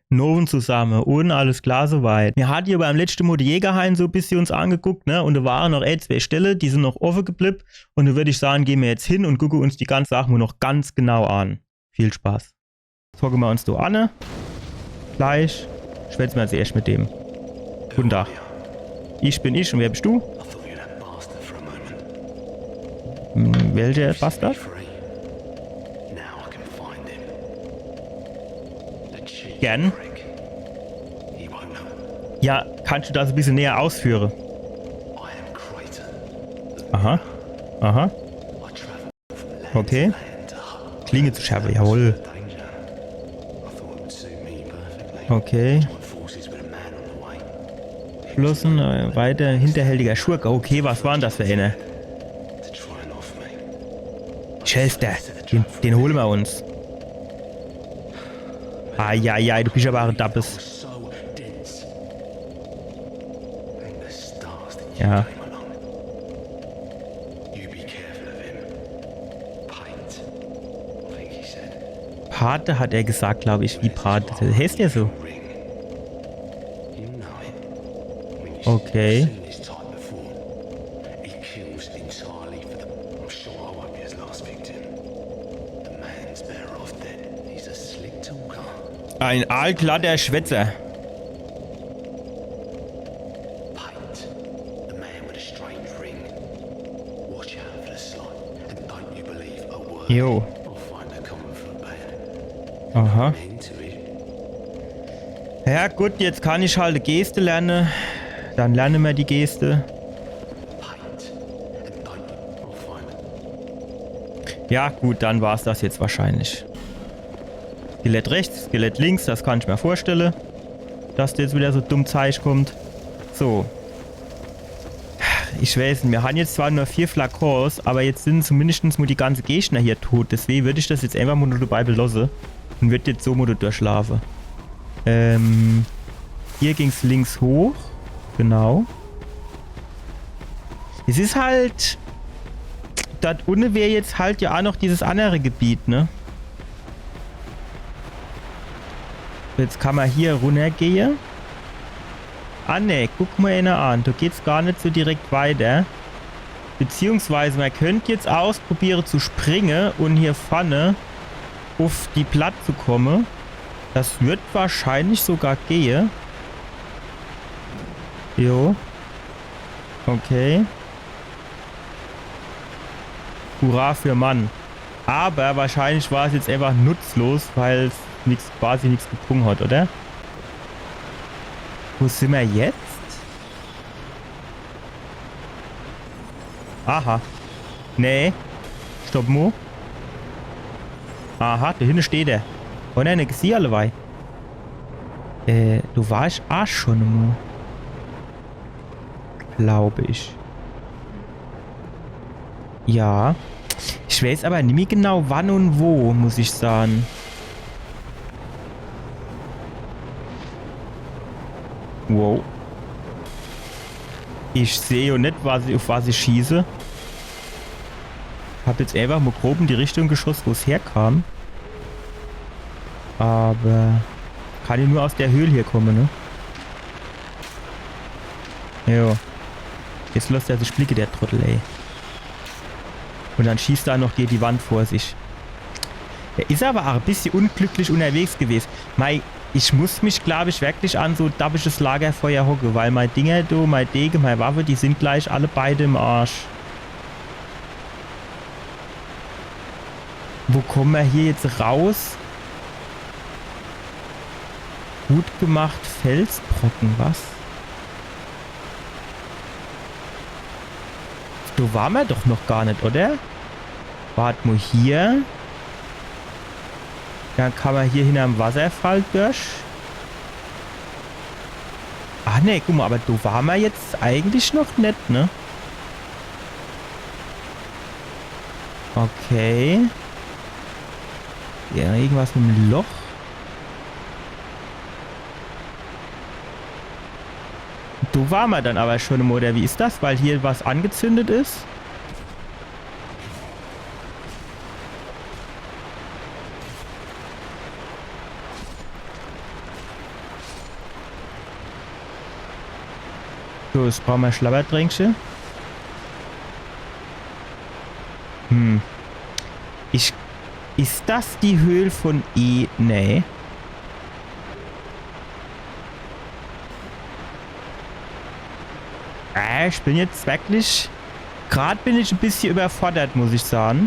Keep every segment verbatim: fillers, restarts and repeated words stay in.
Nowend zusamme. Un alles klar soweit. Mir hat jo beim letschte Mol de Jägerhain so e bissje uns angeguckt, ne? Un do ware noch e, zwee Stelle, die sin noch offe geblibb. Un do würd ich sage, gehn mir jetzt hin un gucke uns die ganze Sach mol noch ganz genau an. Viel Spaß. Jetzt hocke mer uns do anne. Gleich schwätze mer als erscht mit dem. Guten Tag. Ich bin ich un wer bist du? Hm, welcher Bastard? Gern. Ja, kannst du das e bissje näher ausführe? Aha. Aha. Okay. Klinge zu schärfe, jawohl. Okay. Schlossen, äh, weiter hinterhältiger Schurke. Okay, was war dann das für eener? Chester, den, den hole mer uns. Eieiei, du bisch awwer e Dappes. Ja. Pate hat er gesagt, glaub ich, wie Pate. Heißt der so? Okay. Ein aalglatter Schwätzer. Jo. Aha. Ja gut, jetzt kann ich halt die Geste lerne. Dann lerne mer die Geste. Ja gut, dann war's das jetzt wahrscheinlich. Skelett rechts, Skelett links, das kann ich mer vorstelle, dass do jetzt wieder so dumm Zeich kommt. So. Ich weiß net, mir han jetzt zwar nur vier Flakons, aber jetzt sin zumindestens mo die ganze Gegner hier tot. Deswege würd ich das jetzt einfach mo nur dabei belosse un würd jetzt so mo do durchlaafe. Ähm, hier ging's links hoch. Genau. Es is halt, dort unne wär jetzt halt ja aa noch dieses annere Gebiet, ne? Jetzt kann mer hier runnergehe. Ah ne, guck mo eener an. Do geht's gar net so direkt weiter. Beziehungsweise mer könnt jetzt ausprobiere zu springe un hier vorne uff die Platt zu komme. Das wird wahrscheinlich sogar gehe. Jo. Okay. Hurra für Mann. Aber wahrscheinlich war's jetzt einfach nutzlos, weil's nix, quasi nix gebrung hat, oder? Wo sin mer jetzt? Aha. Nee. Stopp mo. Aha, do hinne steht er. Oh nee, nix hier allewei. Äh, do war ich aa schon mo. Glaub ich. Ja. Ich weiß aber nimmi genau wann un wo, muss ich sage. Wow. Ich seh jo net, was ich, uff was ich schieße. Hab jetzt einfach mo grob in die Richtung geschoss, wo's herkam. Aber kann jo nur aus der Höhl hier komme, ne? Jo. Jetzt losst er sich blicke, der Trottel, ey. Un dann schießt er noch gege die Wand vor sich. Er is aber aa e bissje unglücklich unnerwegs gewes. Mei, ich muss mich, glaub ich, wirklich an so dappisches Lagerfeuer hocke, weil mei Dinger do, mei Dege, mei Waffe, die sin gleich alle beide im Arsch. Wo komme mer hier jetzt raus? Gut gemacht, Felsbrocken, was? Do ware mer doch noch gar net, oder? Wart mo hier. Dann kann mer hier hinnerm Wasserfall durch. Ah ne, guck mo, aber do ware mer jetzt eigentlich noch net, ne? Okay. Ja, irgendwas mit em Loch. Do ware mer dann aber schon mo, oder wie is das? Weil hier was angezündet is? So, jetzt brauche mer Schlabbertränkche. Hm. Ich, is das die Höhl von E? Nee. Äh, ich bin jetzt wirklich, grad bin ich e bissje überfordert, muss ich sage.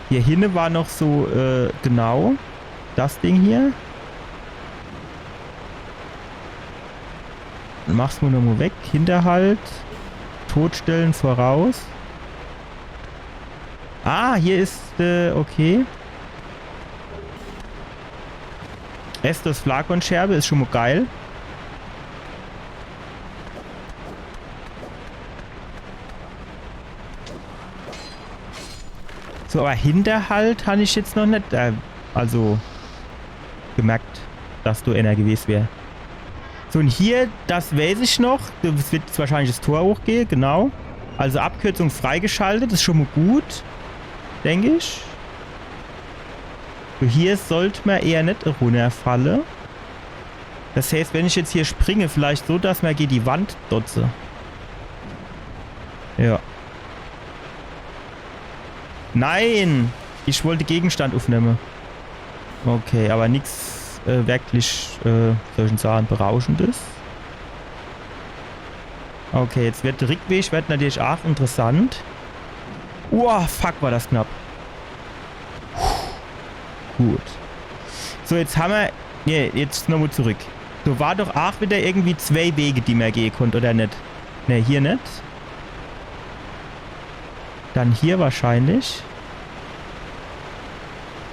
Hier hinne war noch so, äh, genau. Das Ding hier. Mach's mo nomo weg. Hinterhalt. Todstellen voraus. Ah, hier is, äh, okay. Estus Flakonscherbe is schon mo geil. So, aber Hinterhalt han ich jetzt noch net, äh, also gemerkt, dass do ener gewes wär. So, un hier, das weiß ich noch. Das wird jetzt wahrscheinlich das Tor hochgehe, genau. Also Abkürzung freigeschaltet, is schon mo gut, denk ich. So, hier sollt mer eher net runnerfalle. Das heißt, wenn ich jetzt hier springe, vielleicht so, dass mer gege die Wand dotze. Ja. Nein! Ich wollt Gegenstand uffnemme. Okay, aber nix, äh, wirklich, äh, soll ich sage, Berauschendes. Okay, jetzt wird de Rickweg, wird natürlich aach interessant. Uah, fuck, war das knapp. Puh. Gut. So, jetzt hammer, nee, jetzt nomo zurück. Do war doch aach wieder irgendwie zwei Wege, die mer gehe konnt, oder net? Ne, hier net. Dann hier wahrscheinlich.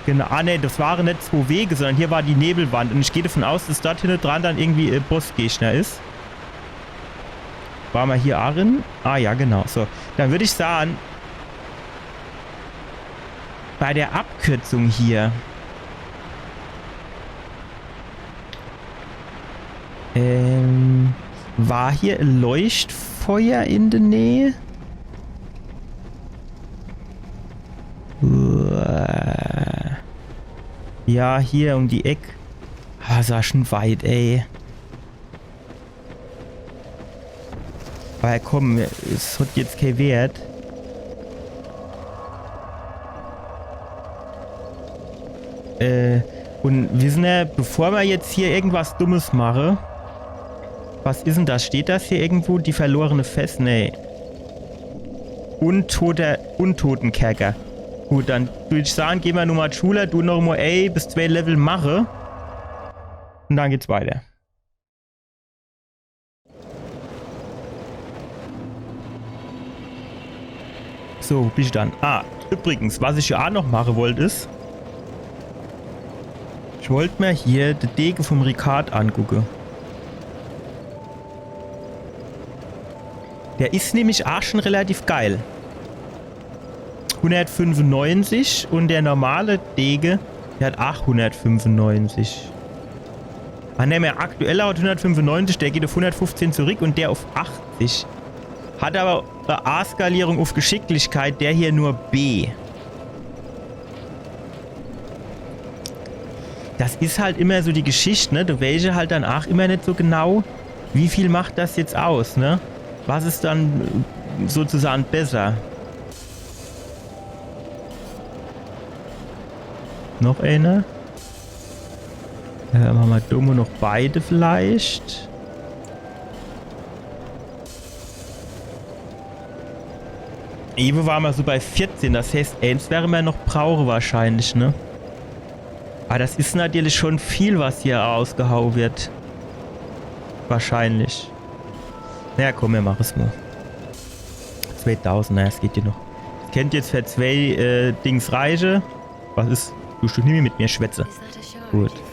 Genau. Ah, ne, das ware net zwei Wege, sondern hier war die Nebelwand. Un ich geh davon aus, dass dort hinne dran dann irgendwie, äh, Bossgegner is. War mer hier aach drin? Ah ja, genau. So, dann würd ich sage, bei der Abkürzung hier, ähm, war hier e Leuchtfeuer in der Nähe? Uah. Ja, hier um die Eck. Ah, is schon weit, ey. Aber komm, es hat jetzt kee Wert. Äh, un wissen er, bevor mer jetzt hier irgendwas Dummes mache, was is denn das? Steht das hier irgendwo? Die verlorene Fest? Nee. Untoter, Untotenkerker. Gut, dann würd ich sage, geh mer nomo Schüler, du nomo, ey, bis zwei Level mache. Un dann geht's weiter. So, wo bin ich dann? Ah, übrigens, was ich ja aach noch mache wollt, is, ich wollt mer hier de Dege vom Ricard angucke. Der is nämlich aach schon relativ geil. Hundertfünfundneunzig un der normale Dege, der hat aach hundertfünfundneunzig. Ah, ne, der aktuelle hat hundertfünfundneunzig, der geht auf hundertfünfzehn zurück un der auf achtzig. Hat aber e A-Skalierung auf Geschicklichkeit, der hier nur B. Das is halt immer so die Geschicht, ne? Do weesch halt dann aach immer net so genau, wie viel macht das jetzt aus, ne? Was is dann, äh, sozusagen besser? Noch eine? Äh, mache mer do mo noch beide vielleicht. Ewe ware mer so bei vierzehn, das heißt, eins were mer noch brauche wahrscheinlich, ne? Aber das is natürlich schon viel, was hier ausgehau wird. Wahrscheinlich. Naja, komm, mer mache's mo. Zweitausend, naja, es geht ja noch. Es kennt jetzt für zwei, äh, Dings reiche. Was is? Du, du nie mit mir schwätze. Is that a shard? Gut. You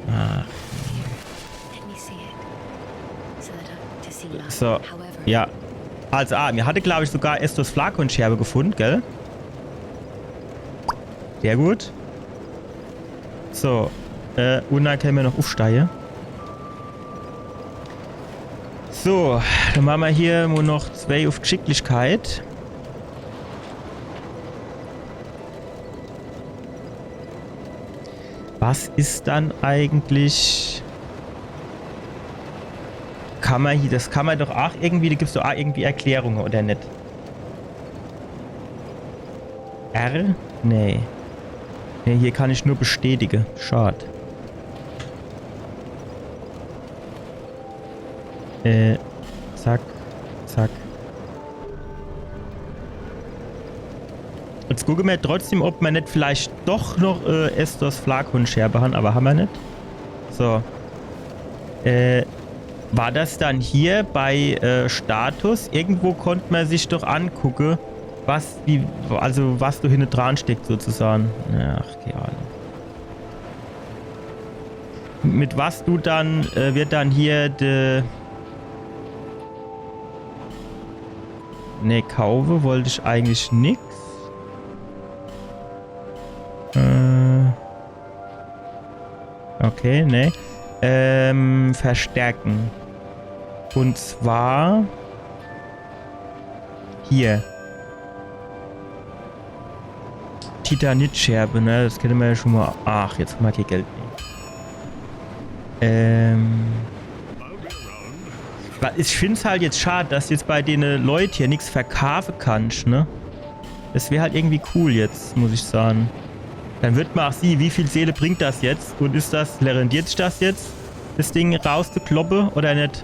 found? Ach. Let me see it. So that I, to see mine. So, however, ja. Also, ah, mir hatte, glaub ich, sogar Estus Flakonscherbe gefunden, gell? Sehr gut. So, äh, un dann kenne mer noch ufsteige. So, dann mache mer hier nur noch zwei auf Geschicklichkeit. Was is dann eigentlich? Kann ma hier, das kann ma doch aach irgendwie, do gibt's doch aach irgendwie Erklärunge, oder net? R? Nee. Nee, hier kann ich nur bestätige. Schad. Äh, zack, zack. Jetzt gucke mer trotzdem, ob mer net vielleicht doch noch, äh, Estors Flakonscherbe han, awwer han mer net. So. Äh, war das dann hier bei, äh, Status? Irgendwo konnt mer sich doch angucke, was die, also was do hinne dran steckt sozusagen. Ach, kei Ahnung. Mit was du dann, äh, wird dann hier de... Ne, kaufe wollt ich eigentlich nix. Äh, okay, ne. Ähm, verstärken. Und zwar hier. Titanitscherbe, ne? Das kenne mer ja schon mal. Ach, jetzt han mer kei Geld mehr. Ähm. Wa-, ich find's halt jetzt schad, dass jetzt bei dene Leut hier nix verkaafe kannsch, ne? Das wär halt irgendwie cool jetzt, muss ich sage. Dann wird ma aach sieh, wie viel Seele bringt das jetzt? Und is das, rentiert sich das jetzt, das Ding rauszukloppe oder net?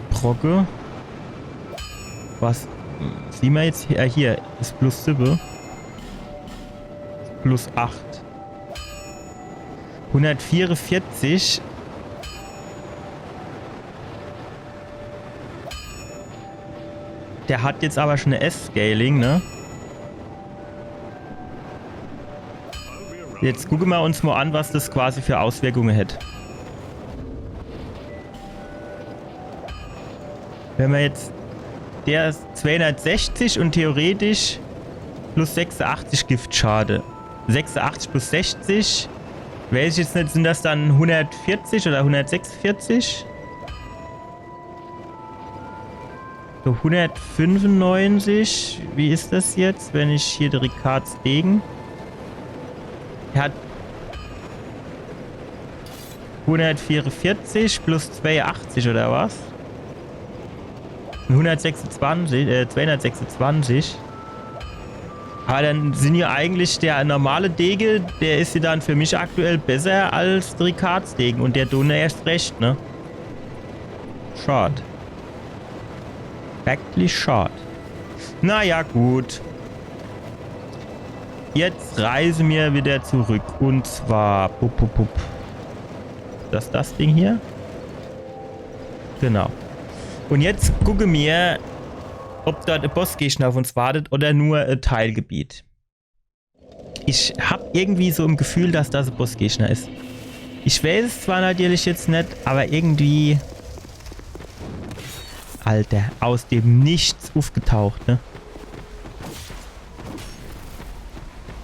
Brocke. Was? Sieh ma jetzt hier, äh, hier is plus siwwe. Plus acht. Hundertvierundvierzig. Der hat jetzt awwer schon e S-Scaling, ne? Jetzt gucke mer uns mal an, was das quasi für Auswirkunge hätt. Wenn mer jetzt, der is zweihundertsechzig und theoretisch plus sechsundachtzig Giftschade. Sechsundachtzig plus sechzig. Weiß ich jetzt net, sin das dann hundertvierzig oder hundertsechsundvierzig? So, hundertfünfundneunzig. Wie is das jetzt, wenn ich hier de Ricard-Dege? Er hat hundertvierundvierzig plus zweiundachtzig oder was? Hundertsechsundzwanzig, äh, zweihundertsechsundzwanzig. Awwer dann sin ja eigentlich der normale Dege, der is ja dann für mich aktuell besser als de Ricard-Dege und der Donner erst recht, ne? Schad. Wirklich schad. Na ja, gut. Jetzt reise mer wieder zurück. Und zwar, pup, pup, pup. Das, das Ding hier? Genau. Und jetzt gucke mer, ob dort e Bossgegner auf uns wartet oder nur e Teilgebiet. Ich hab irgendwie so im Gefühl, dass das e Bossgegner is. Ich weiß es zwar natürlich jetzt net, awwer irgendwie... Alter, aus dem Nichts aufgetaucht, ne?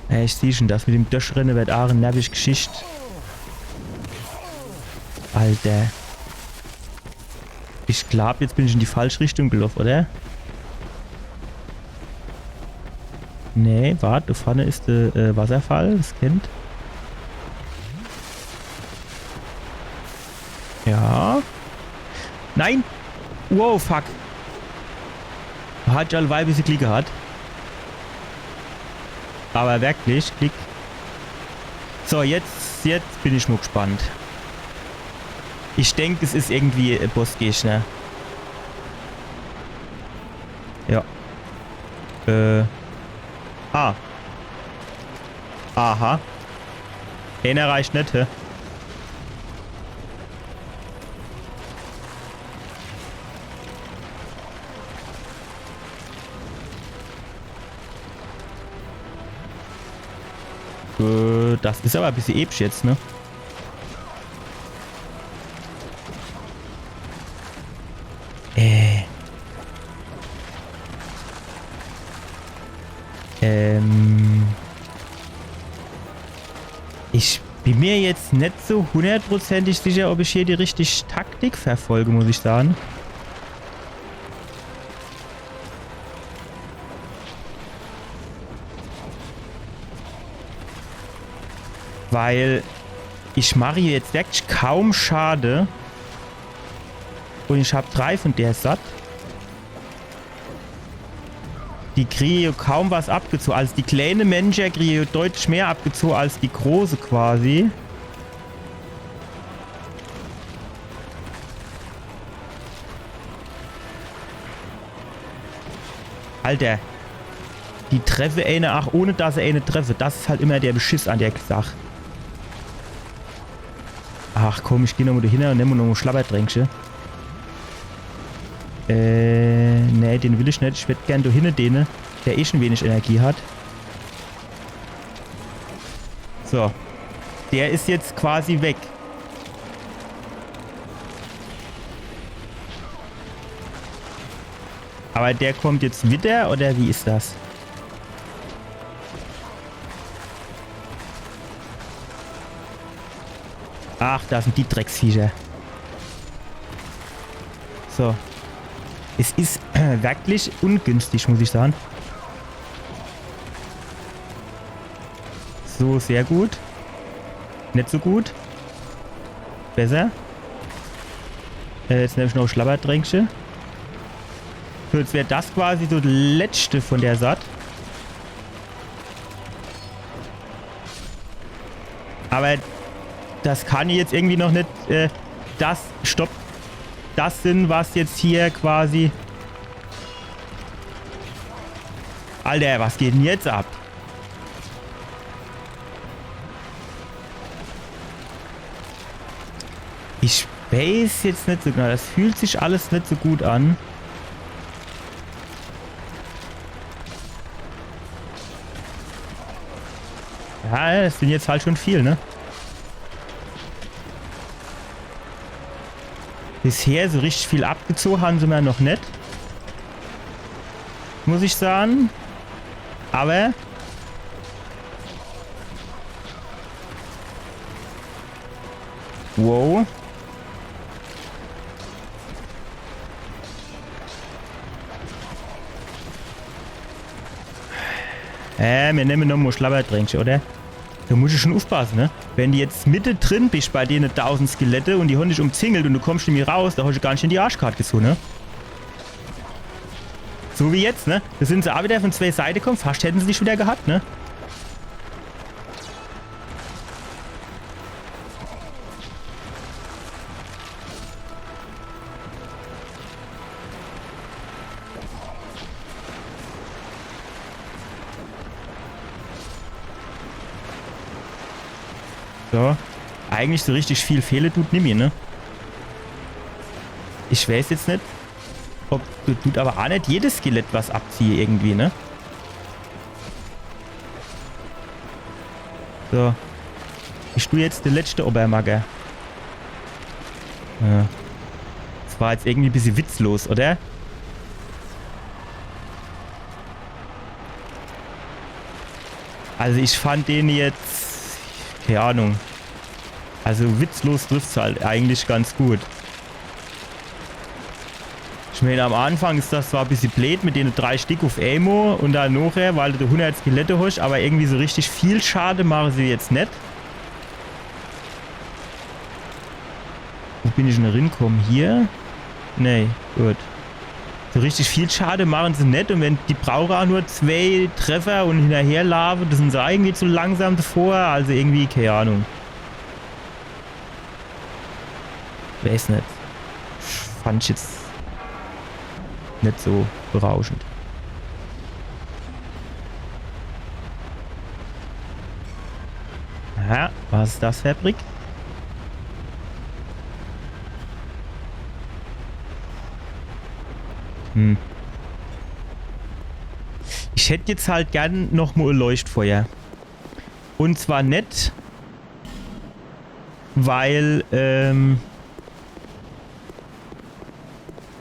Ey, ich sieh schon, das mit dem Durchrenne wird aach e nervisch Geschicht. Alter. Ich glaub, jetzt bin ich in die falsche Richtung geloff, oder? Nee, wart, do vorne is de, äh, Wasserfall, das kennt. Ja. Nein! Wow, fuck. Hat ich alleweil e bissje Glick gehat. Awwer wirklich, Glick. So, jetzt, jetzt bin ich mo gespannt. Ich denk, es is irgendwie e Bossgegner. Ja. Äh. Ah. Aha. Eener reicht net, hä? Äh, das is awwer e bissje episch jetzt, ne? Äh. Ähm. Ich bin mir jetzt net so hundertprozentig sicher, ob ich hier die richtige Taktik verfolge, muss ich sage. Weil ich mach ihr jetzt wirklich kaum Schade. Und ich hab drei von der satt. Die kriege jo kaum was abgezogen. Also die kleine Menscher kriege jo deutlich mehr abgezogen als die große quasi. Alter. Die treffe eine, ach, ohne dass se eine treffe. Das is halt immer der Beschiss an der Sach. Ach komm, ich geh nochmo do hinne und nemm nochmo Schlabbertränkche. Äh, nee, den will ich net. Ich würd gern do hinne dene, der eh schon wenig Energie hat. So. Der is jetzt quasi weg. Aber der kommt jetzt wieder, oder wie is das? Ach, das sind die Drecksviecher. So. Es is, äh, wirklich ungünstig, muss ich sagen. So, sehr gut. Net so gut. Besser. Äh, jetzt nemm ich noch Schlabbertränkche. So, jetzt wär das quasi so das letzte von der Sort. Aber das kann jetzt irgendwie noch net, äh, das, stopp. Das sin, was jetzt hier quasi. Alter, was geht denn jetzt ab? Ich weiß jetzt net so genau. Das fühlt sich alles net so gut an. Ja, es sin jetzt halt schon viel, ne? Bisher so richtig viel abgezogen han se mir noch net. Muss ich sagen. Aber. Wow. Äh, mir nemme nochmo Schlabbertränkche, oder? Do muss ich schon uffpasse, ne? Wenn du jetzt mitte drin bisch bei dene tausend Skelette und die hon dich umzingelt und du kommsch nimmi raus, do hosch gar net in die Arschkart gesoh, ne? So wie jetzt, ne? Do sin se a wieder von zwei Seite komm, fascht hätten se dich wieder gehat, ne? So. Eigentlich so richtig viel fehle tut nimmi, ne? Ich weiß jetzt net, ob, tut, tut aber a net jedes Skelett was abziehe irgendwie, ne? So. Bisch du jetzt de letschte Obermacker? Ja. Das war jetzt irgendwie bissje witzlos, oder? Also ich fand den jetzt, keine Ahnung. Also witzlos trifft's halt eigentlich ganz gut. Ich mein, am Anfang is das zwar bissje bleed mit dene drei Stick uff emol und dann nochher, weil du hundert Skelette hosch, aber irgendwie so richtig viel Schade mache se jetzt net. Wo bin ich denn rinkomme? Hier? Nee, gut. So richtig viel Schade mache se net und wenn, die brauche a nur zwei Treffer und hinnerherlaafe, do sin se irgendwie zu langsam davor, also irgendwie, keine Ahnung. Weiß net. Fand ich jetzt net so berauschend. Ja, was is das für e Brick? Hm. Ich hätt jetzt halt gern noch mo e Leuchtfeuer. Und zwar net, weil, ähm,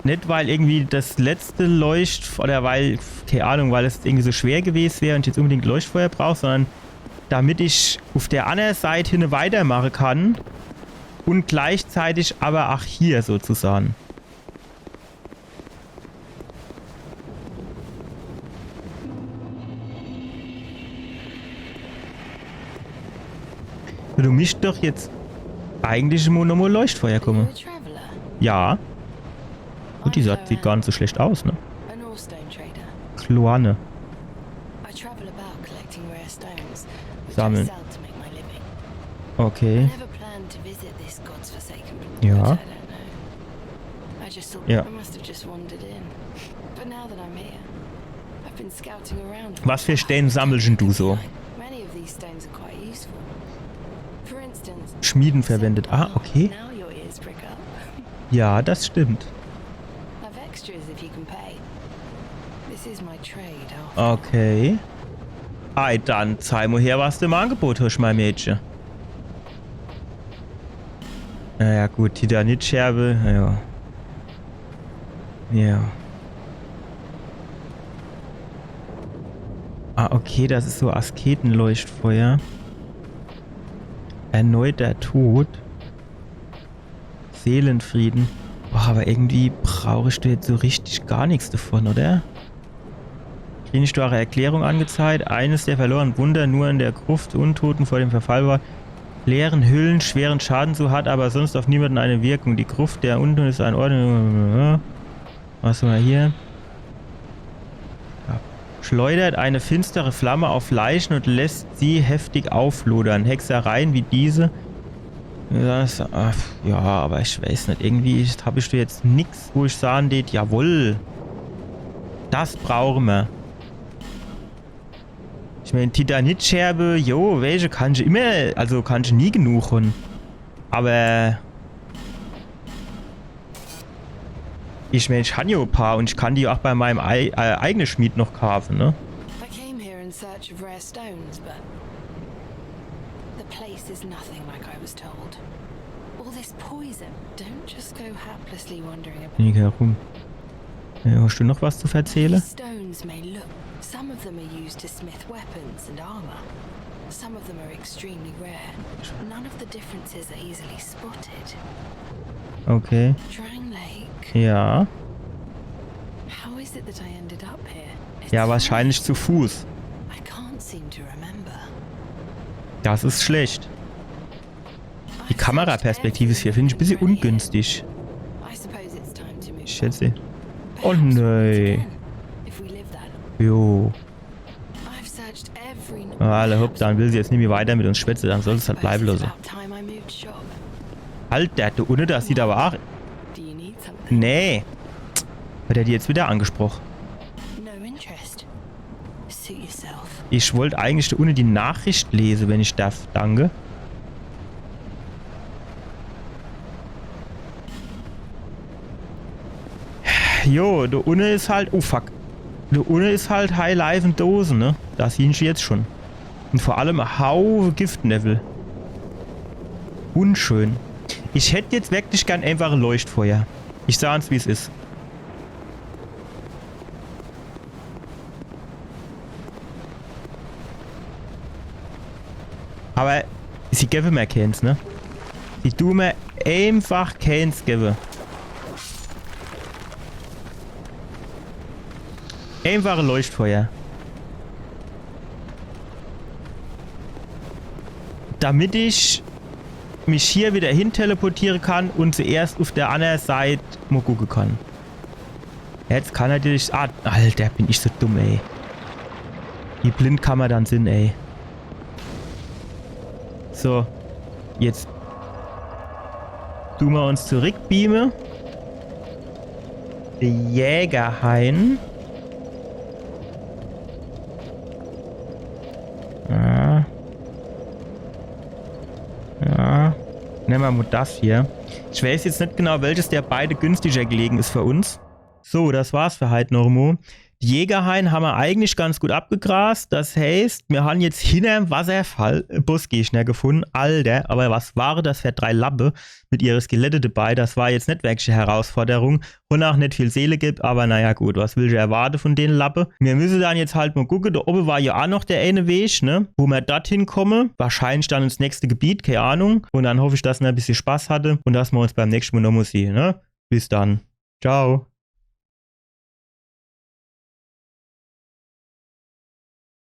net, weil irgendwie das letzte Leucht-, oder weil, keine Ahnung, weil es irgendwie so schwer gewes wär und ich jetzt unbedingt Leuchtfeuer brauch, sondern damit ich uff der annere Seit hinne weitermache kann und gleichzeitig aber ach hier sozusagen. Du mischt doch jetzt eigentlich mo nomo Leuchtfeuer komme. A traveler. Ja. Gut, die sieht gar net so schlecht aus, ne? An ore stone trader. Kloane. I travel about collecting rare stones, which Sammeln. I sell to make my living. Okay. I never planned to visit this god's forsaken place. Ja. I don't know. I just thought Ja. I must have just wandered in. But now that I'm here, I've been scouting around. Was für Steine sammelst denn du so? Many of these stones are quite useful. For instance, Schmieden verwendet. Ah, okay. Now your ears prick up. Ja, das stimmt. I've extras if you can pay. This is my trade, after Okay. Ei, dann zeig mo her, was du im Angebot hast, mein Mädchen. Naja, gut, Titanitscherbe, ja. Ja. Ah, okay, das is so Asketenleuchtfeuer. Erneuter Tod. Seelenfrieden. Boah, aber irgendwie brauch ich do jetzt so richtig gar nix davon, oder? Klinische Erklärung angezeigt. Eines der verlorenen Wunder, nur in der Gruft Untoten vor dem Verfall war. Leeren Hüllen schweren Schaden zu, hat aber sonst auf niemanden eine Wirkung. Die Gruft der Untoten ist ein Ort. Was haben wir hier? Ja. Schleudert eine finstere Flamme auf Leichen und lässt sie heftig auflodern. Hexereien wie diese. Das, ach, ja, aber ich weiß net. Irgendwie hab ich do jetzt nix, wo ich sagen tät, jawohl. Das brauche mer. Ich mein, Titanitscherbe, jo, welche kann ich immer, also kann ich nie genug hun. Aber ich mein, ich han jo e paar und ich kann die auch bei meinem ei äh, eigene Schmied noch kaufe, ne? I came here in search of rare stones, but the place is nothing like I was told. All this poison. Don't just go haplessly wandering about. Hier herum. Ja, hast du noch was zu verzähle? These stones may look. Some of them are used to smith weapons and armor. Some of them are extremely rare. None of the differences are easily spotted. Okay. Drang Lake. Ja. How is it that I ended up here? It's Ja, funny. Wahrscheinlich zu Fuß. I can't seem to remember. Das is schlecht. Die Kameraperspektive is hier, find ich, e bissje ungünstig. I suppose it's time to move. Ich schätze. Perhaps Oh, we'll meet nee. Again, if we live that long. Jo. I've searched every nook. Alla hopp, dann will se jetzt nimmi weiter mit uns schwätze, dann soll se halt bleibe losse. About time I moved shop. Alter, do unne, das sieht aber auch. Do you need something? Nee. Hat er die jetzt wieder angesproche? No interest. Suit yourself. Ich wollt eigentlich do unne die Nachricht lese, wenn ich darf. Danke. Jo, do unne is halt, oh fuck. Do unne is halt High Life in Dose, ne? Das siehn ich jetzt schon. Und vor allem e Haufe Giftnewwel. Unschön. Ich hätt jetzt wirklich gern einfach e Leuchtfeuer. Ich saan's, wie's is. Aber sie gewwe mer keens, ne? Sie du mer einfach keens gewwe. Einfach e Leuchtfeuer. Damit ich mich hier wieder hin teleportiere kann und zuerst uf der annere Seit mo gucke kann. Jetzt kann natürlich. Ah, Alter, bin ich so dumm, ey. Wie blind kann mer dann sinn, ey? So, jetzt du mer uns zurückbeame. De Jägerhain. Ja. Ja. Nemme mer mo das hier. Ich weiß jetzt net genau, welches der beide günstiger gelegen is für uns. So, das war's für heit noch mo. Die Jägerhain hammer eigentlich ganz gut abgegrast. Das heißt, mir han jetzt hinnerm Wasserfall e Bossgegner gefunne. Alter, aber was ware das für drei Lappe mit ihre Skelette dabei? Das war jetzt net wirklich e Herausforderung. Un auch net viel Seele gibt, aber naja gut, was willsche erwarte von dene Lappe? Mir müsse dann jetzt halt mo gucke, do owwe war ja auch noch der eine Weg, ne? Wo mer dorthin komme. Wahrscheinlich dann ins nächste Gebiet, kei Ahnung. Un dann hoff ich, dass er e bissje Spaß hatte un dass mer uns beim nächste Mo nomo sehn, ne? Bis dann. Ciao.